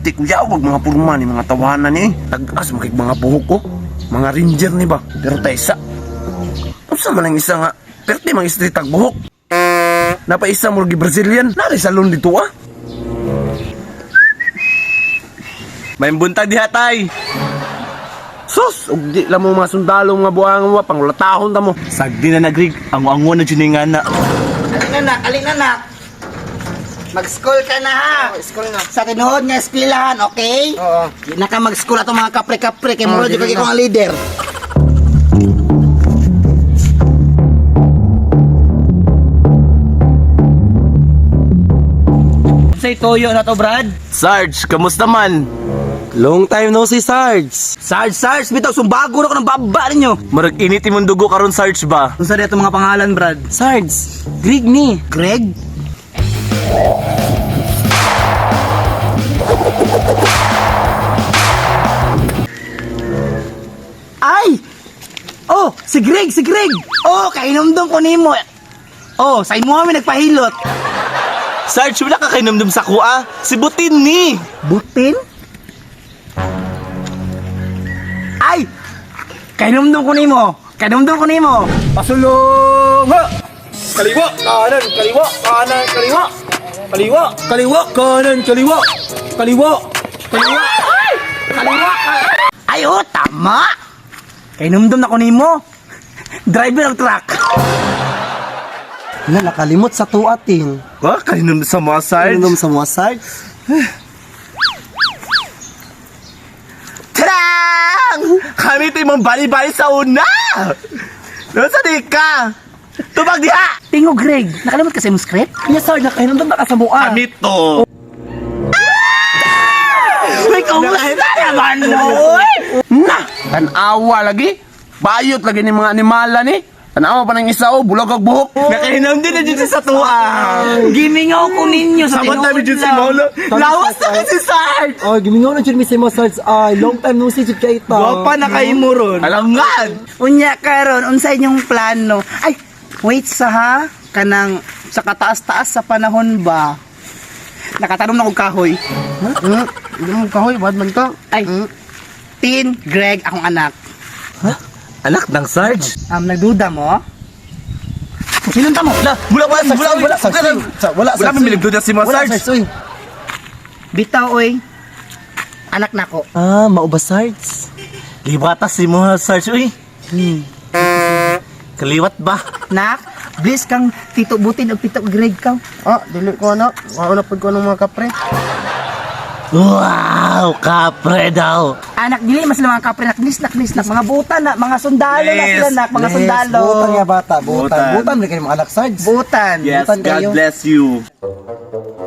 Nabati ko yawag mga purma ni mga tawanan ni. Tag-as makig mga buhok ko. Mga ranger ni ba? Pero taysa. Unsa man ang isa nga? Perte mga street tag buhok. Napaisa mo Brazilian. Nari salon dito ah. May buntag diha tay. Sus, ug di lang mo mga sundalo mga buwangan mo panglatahon ta mo. Sagdi na nagrig, ango-ango na jud ni nga na. Alin anak, alin anak. Mag-school ka na ha. School na. Sa tinuod nga eskwelahan, okay? Oo. Di na ka mag-school atong mga kapre-kapre kay Oo, mura jud dili kay na. ko ang leader. Say toyo na to, Brad. Sarge, kamusta man? Long time no see, Sarge. Sarge, Sarge, bitaw sumbago na ko ng baba ninyo. Murag init imong dugo karon Sarge ba? Unsa di atong mga pangalan, Brad? Sarge, Greg ni. Greg? Ay! Oh, si Greg, si Greg. Oh, kainomdom ko nimo. Oh, sa imo kami nagpahilot. Sarge, wala ka kainumdum sa kuha. Si Butin ni. Butin? Ay! Kainomdom ko nimo. Kainomdom ko nimo. Pasulong! Ha! Kaliwa, kanan, kaliwa, kanan, kaliwa. Kaliwa, kaliwa, kanan, kaliwa. Kaliwa, kaliwa. Ay! Kaliwa! Ay, oh, tama! Kainomdom na ko nimo. Driver ng truck. Na nakalimot sa tuatin. Wa kainumdum sa mga Sarge. Inom sa mga Sarge. Tarang! Kami ito yung bali-bali sa una! Nasa di ka? Tubag diha! Tingo, Greg. Nakalimot ka sa imong script? Yes, Sarge, nakainom na ka sa mua. Kami to. Uy, kumusta naman mo, uy? Na, tanawa lagi. Bayot lagi ni mga animala ni. Tanawa pa ng isa oh, bulag og buhok. Nakahinam din na dyan siya sa tuwa. Gimingaw ko ninyo sa Sabot namin dyan si Molo. Lawas na kasi Sarge! Oh, gimingaw na jud mi sa mga Sarge. Ay, long time no see jud kay ita. Gwapa na kayo mo ron. Alangan! Unya karon unsa inyong plano? Ay, wait sa ha. Kanang sa kataas-taas sa panahon ba? Nakatanom na kog kahoy. Hindi mo kahoy, bad man ka. Ay, Tin, Greg, akong anak. Anak ng Sarge? Nagduda mo? Sinunta mo? La, wala wala wala Wala, Sarge. wala Wala, wala Sarge. man minagduda si mga Wala, Sarge. Sarge. Uy. Bitaw, oy. Anak nako. Ah, mauba, Sarge. Liwata si mga Sarge, uy. Kaliwat ba? Nak, bliss kang Tito Butin o Tito Greg ka. Ah, dili ko anak. Wala pud ko ng mga kapre. Wow, kapre daw. Anak, dili mas mga kapre nak, bliss nak, bliss nak. Mga butan na, mga sundalo na Yes. sila nak, mga Yes, sundalo. Butan nga bata, butan. Butan. Butan rin kayo mga anak, Sarge. Butan. Yes, Butan God kayo. bless you.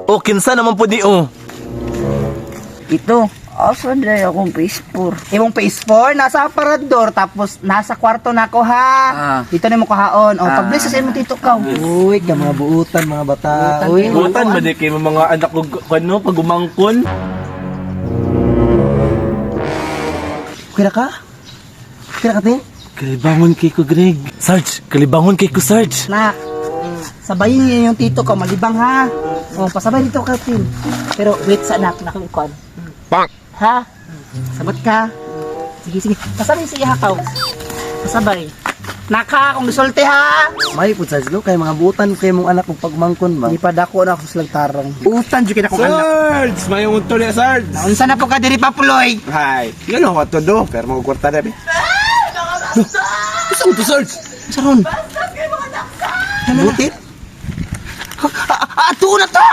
O, kinsa naman po ni o. Ito. Asa na akong PS4? Imong PS4, nasa aparador, tapos nasa kwarto na ako ha. Ah. Dito na mo kahaon. O, pag-bless sa imong tito ka. Uy, ka mga buutan, mga bata. Buutan Uy. kayo. Butan ba di kayo mga anak ko ano, pag umangkon? Kira ka? Kira ka, Tin? Kalibangon kay ko, Greg. Sarge, kalibangon kay ko, Sarge. Nak, sabayin niyo yung tito ko, malibang ha. O, pasabay dito ka, Tin. Pero wait sa anak, nakikon. Bang! Ha? Sabot ka. Sige, sige. Pasabay sa iya ka. Pasabay. Naka, kung gisulti ha. May pud Sarge, lo kay mga buutan kay mong anak kung pagmangkon ba. Hindi pa dako na ako sa tarong. Utan jud kay akong anak. Sarge, may unto niya Sarge. Naunsa na po ka diri papuloy? Hi. Yan ako ato do, pero mga kwarta na be. Gusto mo to Sarge? Saron. Butin? Ato na ta.